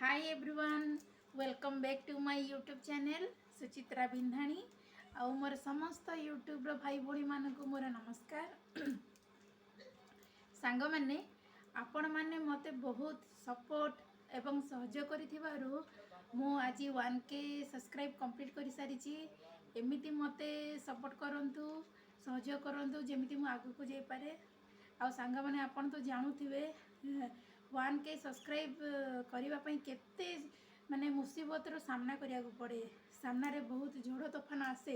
Hi everyone, welcome back to my YouTube channel Suchitra Bindhani. ଆଉ ମୋର ସମସ୍ତ ୟୁଟ୍ୟୁବ୍ର ଭାଇ ଭଉଣୀମାନଙ୍କୁ ମୋର ନମସ୍କାର। ସାଙ୍ଗମାନେ, ଆପଣମାନେ ମୋତେ ବହୁତ ସପୋର୍ଟ ଏବଂ ସହଯୋଗ କରିଥିବାରୁ ମୁଁ ଆଜି 1K subscribe complete କରିସାରିଛି। ଏମିତି ମୋତେ ସପୋର୍ଟ କରନ୍ତୁ, ସହଯୋଗ କରନ୍ତୁ, ଯେମିତି ମୁଁ ଆଗକୁ ଯାଇପାରେ। ଆଉ ସାଙ୍ଗମାନେ, ଆପଣ ତ ଜାଣୁଥିବେ 1K subscribe କରିବା ପାଇଁ କେତେ ମାନେ ମୁସିବତର ସାମ୍ନା କରିବାକୁ ପଡ଼େ। ସାମ୍ନାରେ ବହୁତ ଝଡ଼ ତୋଫାନ ଆସେ,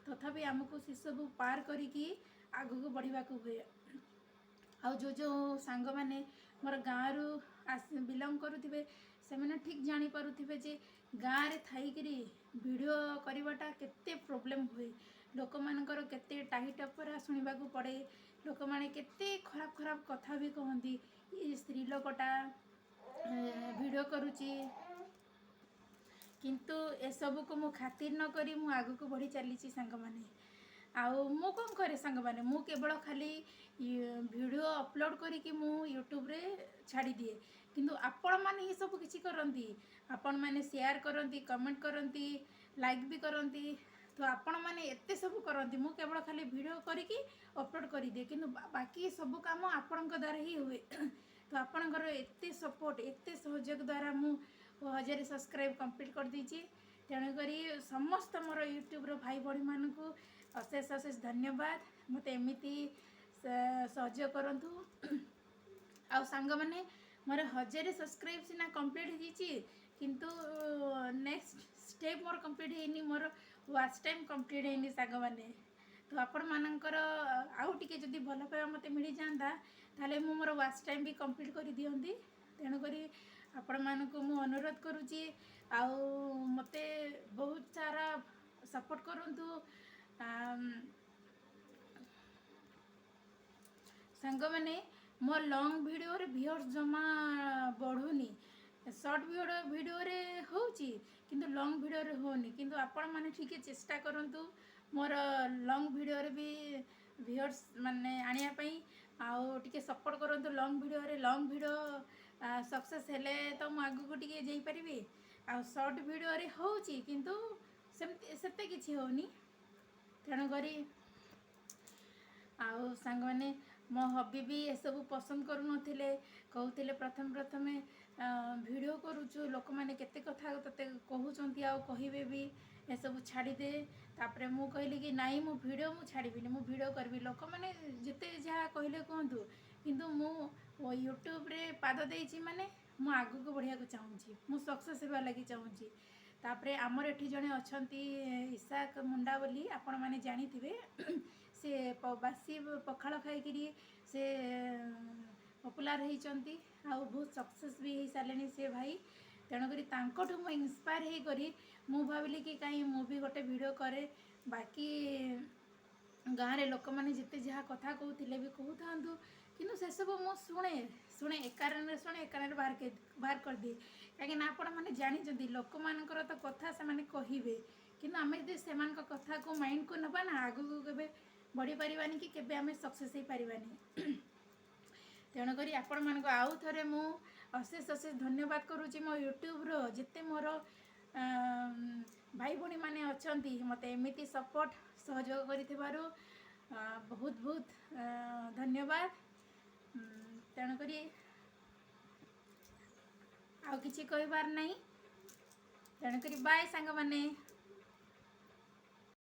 ତଥାପି ଆମକୁ ସେସବୁ ପାର କରିକି ଆଗକୁ ବଢ଼ିବାକୁ ହୁଏ। ଆଉ ଯେଉଁ ଯେଉଁ ସାଙ୍ଗମାନେ ମୋର ଗାଁରୁ ଆସି ବିଲଙ୍ଗ କରୁଥିବେ, ସେମାନେ ଠିକ୍ ଜାଣିପାରୁଥିବେ ଯେ ଗାଁରେ ଥାଇକିରି ଭିଡ଼ିଓ କରିବାଟା କେତେ ପ୍ରୋବ୍ଲେମ୍ ହୁଏ, ଲୋକମାନଙ୍କର କେତେ ଟାହି ଟପରା ଶୁଣିବାକୁ ପଡ଼େ, ଲୋକମାନେ କେତେ ଖରାପ ଖରାପ କଥା ବି କହନ୍ତି, ଏ ସ୍ତ୍ରୀ ଲୋକଟା ଭିଡ଼ିଓ କରୁଛି। କିନ୍ତୁ ଏସବୁକୁ ମୁଁ ଖାତିର ନ କରି ମୁଁ ଆଗକୁ ବଢ଼ି ଚାଲିଛି ସାଙ୍ଗମାନେ। ଆଉ ମୁଁ କ'ଣ କରେ ସାଙ୍ଗମାନେ? ମୁଁ କେବଳ ଖାଲି ଭିଡ଼ିଓ ଅପଲୋଡ଼ କରିକି ମୁଁ ୟୁଟ୍ୟୁବରେ ଛାଡ଼ିଦିଏ, କିନ୍ତୁ ଆପଣମାନେ ହିଁ ସବୁ କିଛି କରନ୍ତି। ଆପଣମାନେ ସେୟାର କରନ୍ତି, କମେଣ୍ଟ କରନ୍ତି, ଲାଇକ୍ ବି କରନ୍ତି। ତ ଆପଣମାନେ ଏତେ ସବୁ କରନ୍ତି, ମୁଁ କେବଳ ଖାଲି ଭିଡ଼ିଓ କରିକି ଅପଲୋଡ଼ କରିଦିଏ, କିନ୍ତୁ ବାକି ସବୁ କାମ ଆପଣଙ୍କ ଦ୍ୱାରା ହିଁ ହୁଏ। ତ ଆପଣଙ୍କର ଏତେ ସପୋର୍ଟ, ଏତେ ସହଯୋଗ ଦ୍ୱାରା ମୁଁ 1000 ସବସ୍କ୍ରାଇବ୍ କମ୍ପ୍ଲିଟ୍ କରିଦେଇଛି। ତେଣୁକରି ସମସ୍ତ ମୋର ୟୁଟ୍ୟୁବ୍ର ଭାଇ ଭଉଣୀମାନଙ୍କୁ ଅଶେଷ ଅଶେଷ ଧନ୍ୟବାଦ। ମୋତେ ଏମିତି ସହଯୋଗ କରନ୍ତୁ। ଆଉ ସାଙ୍ଗମାନେ, ମୋର 1000 ସବସ୍କ୍ରାଇବ୍ ସିନା କମ୍ପ୍ଲିଟ୍ ହେଇଯାଇଛି, କିନ୍ତୁ ନେକ୍ସଟ ଷ୍ଟେପ୍ ମୋର କମ୍ପ୍ଲିଟ୍ ହେଇନି, ମୋର ୱାଚ୍ ଟାଇମ୍ କମ୍ପ୍ଲିଟ୍ ହେଇନି ସାଙ୍ଗମାନେ। ତ ଆପଣମାନଙ୍କର ଆଉ ଟିକେ ଯଦି ଭଲ ପାଇବା ମୋତେ ମିଳିଯାଆନ୍ତା, ତାହେଲେ ମୁଁ ମୋର ୱାଚ୍ ଟାଇମ୍ ବି କମ୍ପ୍ଲିଟ୍ କରିଦିଅନ୍ତି। ତେଣୁକରି ଆପଣମାନଙ୍କୁ ମୁଁ ଅନୁରୋଧ କରୁଛି ଆଉ ମୋତେ ବହୁତ ସାରା ସପୋର୍ଟ କରନ୍ତୁ। ସାଙ୍ଗମାନେ, ମୋ ଲଙ୍ଗ୍ ଭିଡ଼ିଓରେ ଭିଉର୍ସ ଜମା ବଢ଼ୁନି। ସର୍ଟ ଭିଡ଼ିଓରେ ହେଉଛି, କିନ୍ତୁ ଲଙ୍ଗ୍ ଭିଡ଼ିଓରେ ହେଉନି। କିନ୍ତୁ ଆପଣମାନେ ଟିକେ ଚେଷ୍ଟା କରନ୍ତୁ ମୋର ଲଙ୍ଗ୍ ଭିଡ଼ିଓରେ ବି ଭିଉର୍ସ ମାନେ ଆଣିବା ପାଇଁ ଆଉ ଟିକେ ସପୋର୍ଟ କରନ୍ତୁ ଲଙ୍ଗ୍ ଭିଡ଼ିଓରେ। ଲଙ୍ଗ୍ ଭିଡ଼ିଓ ସକ୍ସେସ୍ ହେଲେ ତ ମୁଁ ଆଗକୁ ଟିକେ ଯାଇପାରିବି। ଆଉ ସର୍ଟ ଭିଡ଼ିଓରେ ହେଉଛି, କିନ୍ତୁ ସେମିତି ସେତେ କିଛି ହେଉନି। ତେଣୁକରି ଆଉ ସାଙ୍ଗମାନେ, ମୋ ହବି ବି ଏସବୁ ପସନ୍ଦ କରୁନଥିଲେ। କହୁଥିଲେ, ପ୍ରଥମେ ପ୍ରଥମେ ଭିଡ଼ିଓ କରୁଛୁ, ଲୋକମାନେ କେତେ କଥା ତୋତେ କହୁଛନ୍ତି ଆଉ କହିବେ ବି, ଏସବୁ ଛାଡ଼ିଦେ। ତାପରେ ମୁଁ କହିଲି କି ନାଇଁ, ମୁଁ ଭିଡ଼ିଓ ମୁଁ ଛାଡ଼ିବିନି, ମୁଁ ଭିଡ଼ିଓ କରିବି। ଲୋକମାନେ ଯେତେ ଯାହା କହିଲେ କୁହନ୍ତୁ, କିନ୍ତୁ ମୁଁ ୟୁଟ୍ୟୁବରେ ପାଦ ଦେଇଛି ମାନେ ମୁଁ ଆଗକୁ ବଢ଼ିବାକୁ ଚାହୁଁଛି, ମୁଁ ସକ୍ସେସ୍ ହେବା ଲାଗି ଚାହୁଁଛି। ତାପରେ ଆମର ଏଠି ଜଣେ ଅଛନ୍ତି ଇସାକ ମୁଣ୍ଡା ବୋଲି, ଆପଣମାନେ ଜାଣିଥିବେ। ସେ ବାସି ପଖାଳ ଖାଇକିରି ସେ ପପୁଲାର ହେଇଛନ୍ତି ଆଉ ବହୁତ ସକ୍ସେସ୍ ବି ହେଇସାରିଲେଣି ସେ ଭାଇ। ତେଣୁକରି ତାଙ୍କଠୁ ମୁଁ ଇନ୍ସପାୟାର ହେଇକରି ମୁଁ ଭାବିଲି କି କାହିଁ ମୁଁ ବି ଗୋଟେ ଭିଡ଼ିଓ କରେ। ବାକି ଗାଁରେ ଲୋକମାନେ ଯେତେ ଯାହା କଥା କହୁଥିଲେ ବି କହୁଥାନ୍ତୁ, କିନ୍ତୁ ସେସବୁ ମୁଁ ଶୁଣେ ଶୁଣେ, ଏ କାନରେ ଶୁଣେ, ଏ କାନରେ ବାହାର ବାହାର କରିଦିଏ। କାହିଁକିନା ଆପଣମାନେ ଜାଣିଛନ୍ତି, ଲୋକମାନଙ୍କର ତ କଥା ସେମାନେ କହିବେ, କିନ୍ତୁ ଆମେ ଯଦି ସେମାନଙ୍କ କଥାକୁ ମାଇଣ୍ଡକୁ ନେବା ନା, ଆଗକୁ କେବେ ବଢ଼ିପାରିବାନି କି କେବେ ଆମେ ସକ୍ସେସ୍ ହେଇପାରିବାନି। ତେଣୁକରି ଆପଣମାନଙ୍କୁ ଆଉ ଥରେ ମୁଁ ଅଶେଷ ଅଶେଷ ଧନ୍ୟବାଦ କରୁଛି। ମୋ ୟୁଟ୍ୟୁବ୍ର ଯେତେ ମୋର ଭାଇ ଭଉଣୀମାନେ ଅଛନ୍ତି, ମୋତେ ଏମିତି ସପୋର୍ଟ ସହଯୋଗ କରିଥିବାରୁ ବହୁତ ବହୁତ ଧନ୍ୟବାଦ। ତେଣୁକରି ଆଉ କିଛି କହିବାର ନାହିଁ। ତେଣୁକରି ବାଏ ସାଙ୍ଗମାନେ।